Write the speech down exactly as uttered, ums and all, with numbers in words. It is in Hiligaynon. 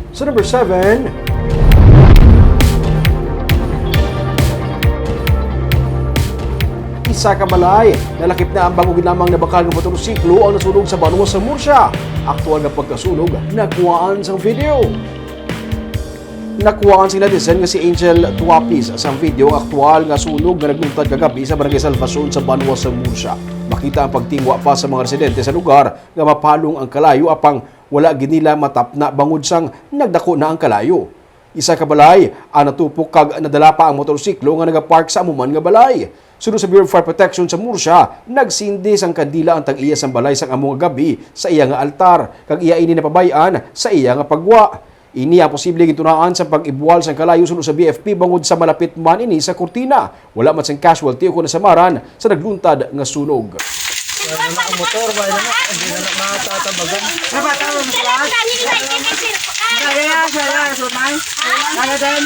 Sa number seven, isa ka balay, nalakip na ang bag-o gid lamang nabakal nga motorsiklo ang nasunog sa banwa sa Murcia. Aktual nga pagkasunog, nakuhaan sang video. Nakuhaan sang netizen nga si Angel Tuapis sang video nga aktual nga sunog nga nagluntad kagabi sa Barangay Salvacion sa banwa sa Murcia. Makita ang pagtingwa pa sa mga residente sa lugar nga mapalong ang kalayo, apang wala gid nila matapna bangod sang nagdako na ang kalayo. Isa ka balay ang natupok kag nadala pa ang motorsiklo nga nagapark sa amo man nga balay. Suno sa Bureau of Fire Protection sa Murcia, nagsindi sang kandila ang tag-iya sang balay sang amo nga gabi sa iya nga altar, kag iya ini napabay-an sa iya nga pagwa. Ini ang posible gintunaan sa pag-ibuwal sang kalayo suno sa B F P bangod sa malapit man ini sa kurtina. Wala man sang casualty o kon nasamaran sa nagluntad nga sunog. Wala na ang motor, wala na, hindi na na matatabagan. Nabata mo, Matias? Kaya, kaya, so, may? Kaya din?